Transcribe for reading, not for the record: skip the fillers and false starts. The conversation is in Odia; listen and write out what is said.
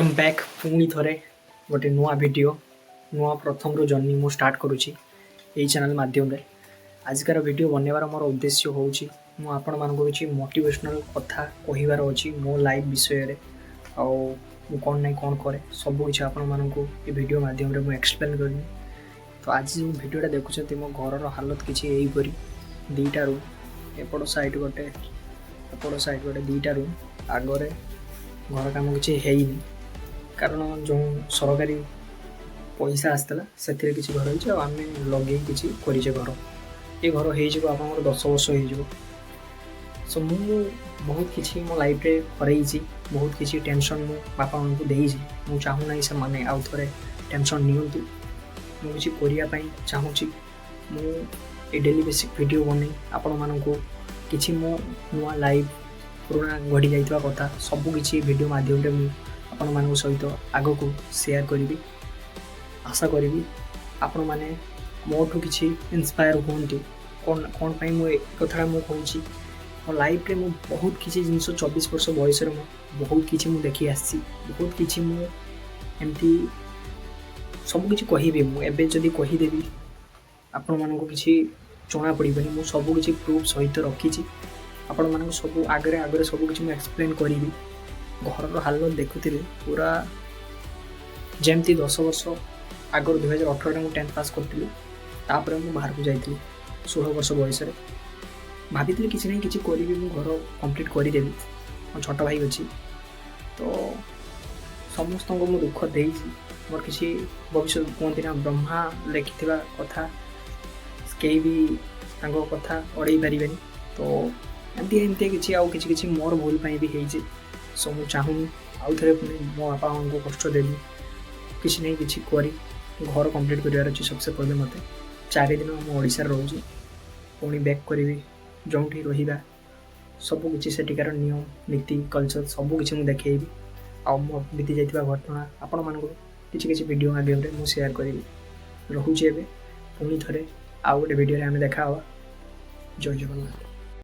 ବ୍ୟାକ୍ ପୁଣି ଥରେ ଗୋଟେ ନୂଆ ଭିଡ଼ିଓ, ନୂଆ ପ୍ରଥମରୁ ଜର୍ଣ୍ଣି ମୁଁ ଷ୍ଟାର୍ଟ କରୁଛି ଏଇ ଚ୍ୟାନେଲ୍ ମାଧ୍ୟମରେ। ଆଜିକାର ଭିଡ଼ିଓ ବନେଇବାର ମୋର ଉଦ୍ଦେଶ୍ୟ ହେଉଛି, ମୁଁ ଆପଣମାନଙ୍କୁ କିଛି ମୋଟିଭେସନାଲ୍ କଥା କହିବାର ଅଛି ମୋ ଲାଇଫ୍ ବିଷୟରେ। ଆଉ ମୁଁ କ'ଣ ନାହିଁ କ'ଣ କରେ, ସବୁ କିଛି ଆପଣମାନଙ୍କୁ ଏ ଭିଡ଼ିଓ ମାଧ୍ୟମରେ ମୁଁ ଏକ୍ସପ୍ଲେନ୍ କରିବି। ତ ଆଜି ଯେଉଁ ଭିଡ଼ିଓଟା ଦେଖୁଛନ୍ତି, ମୋ ଘରର ହାଲତ କିଛି ଏହିପରି। ଦୁଇଟା ରୁମ୍, ଏପଟ ସାଇଡ଼୍ ଗୋଟେ, ଏପଟ ସାଇଡ଼୍ ଗୋଟେ, ଦୁଇଟା ରୁମ୍। ଆଗରେ ଘର କାମ କିଛି ହେଇନି, କାରଣ ଯେଉଁ ସରକାରୀ ପଇସା ଆସିଥିଲା, ସେଥିରେ କିଛି ଘର ହେଇଛି ଆଉ ଆମେ ଲଗେଇ କିଛି କରିଛେ ଘର। ଏ ଘର ହେଇଯିବ ଆପଣଙ୍କର 10 ବର୍ଷ ହେଇଯିବ। ସୋ ମୁଁ ବହୁତ କିଛି ମୋ ଲାଇଫ୍ରେ ହରେଇଛି, ବହୁତ କିଛି ଟେନସନ୍ ମୁଁ ବାପା ମାଆଙ୍କୁ ଦେଇଛି। ମୁଁ ଚାହୁଁନାହିଁ ସେମାନେ ଆଉ ଥରେ ଟେନସନ୍ ନିଅନ୍ତୁ। ମୁଁ କିଛି କରିବା ପାଇଁ ଚାହୁଁଛି। ମୁଁ ଏ ଡେଲି ବେସିକ୍ ଭିଡ଼ିଓ ବନେଇ ଆପଣମାନଙ୍କୁ କିଛି ମୋ ନୂଆ ଲାଇଫ୍, ପୁରୁଣା ଘଟି ଯାଇଥିବା କଥା, ସବୁ କିଛି ଭିଡ଼ିଓ ମାଧ୍ୟମରେ ମୁଁ ଆପଣମାନଙ୍କ ସହିତ ଆଗକୁ ସେୟାର କରିବି। ଆଶା କରିବି ଆପଣମାନେ ମୋଠୁ କିଛି ଇନ୍ସପାୟାର ହୁଅନ୍ତୁ। କ'ଣ କ'ଣ ପାଇଁ ମୁଁ ଏ କଥାଟା ମୁଁ କହୁଛି? ମୋ ଲାଇଫ୍ରେ ମୁଁ ବହୁତ କିଛି ଜିନିଷ, 24 ବର୍ଷ ବୟସରେ ମୁଁ ବହୁତ କିଛି ମୁଁ ଦେଖି ଆସିଛି। ବହୁତ କିଛି ମୁଁ ଏମିତି ସବୁ କିଛି କହିବି, ମୁଁ ଏବେ ଯଦି କହିଦେବି, ଆପଣମାନଙ୍କୁ କିଛି ଜଣା ପଡ଼ିବନି। ମୁଁ ସବୁ କିଛି ପ୍ରୁଫ୍ ସହିତ ରଖିଛି। ଆପଣମାନଙ୍କୁ ସବୁ ଆଗରେ ଆଗରେ ସବୁ କିଛି ମୁଁ ଏକ୍ସପ୍ଲେନ୍ କରିବି। ଘରର ହାଲତ ଦେଖୁଥିଲେ ପୁରା ଯେମିତି 10 ବର୍ଷ ଆଗରୁ, 2018ରେ ମୁଁ 10th pass କରିଥିଲି। ତାପରେ ମୁଁ ବାହାରକୁ ଯାଇଥିଲି 16 ବର୍ଷ ବୟସରେ। ଭାବିଥିଲି କିଛି ନାହିଁ, କିଛି କରିବି, ମୁଁ ଘର କମ୍ପ୍ଲିଟ୍ କରିଦେବି। ମୋ ଛୋଟ ଭାଇ ଅଛି। ତ ସମସ୍ତଙ୍କୁ ମୁଁ ଦୁଃଖ ଦେଇଛି। ମୋର କିଛି ଭବିଷ୍ୟତ, କୁହନ୍ତି ନା, ବ୍ରହ୍ମା ଲେଖିଥିବା କଥା କେହି ବି ତାଙ୍କ କଥା ଅଡ଼େଇ ପାରିବେନି। ତ ଏମିତି ଏମିତି କିଛି ଆଉ କିଛି କିଛି ମୋର ଭୁଲ ପାଇଁ ବି ହେଇଛି। ସୋ ମୁଁ ଚାହୁଁନି ଆଉ ଥରେ ପୁଣି ମୋ ବାପା ମାଆଙ୍କୁ କଷ୍ଟ ଦେବି। କିଛି ନାହିଁ, କିଛି କରି ଘର କମ୍ପ୍ଲିଟ୍ କରିବାର ଅଛି सबसे पहले ମୋତେ। 4 ଦିନ ମୁଁ ଓଡ଼ିଶାରେ ରହୁଛି, ପୁଣି ବ୍ୟାକ୍ କରିବି। ଯେଉଁଠି ରହିବା, ସବୁ କିଛି ସେଠିକାର ନିୟମ ନୀତି, କଲଚର୍ ସବୁ କିଛି ମୁଁ ଦେଖେଇବି। ଆଉ ମୋ ବିତି ଯାଇଥିବା ଘଟଣା ଆପଣମାନଙ୍କୁ କିଛି କିଛି ଭିଡ଼ିଓ ମାଧ୍ୟମରେ ମୁଁ ସେୟାର କରିବି। ରହୁଛି ଏବେ। ପୁଣି ଥରେ ଆଉ ଗୋଟେ ଭିଡ଼ିଓରେ ଆମେ ଦେଖା ହେବା। ଜୟ ଜଗନ୍ନାଥ।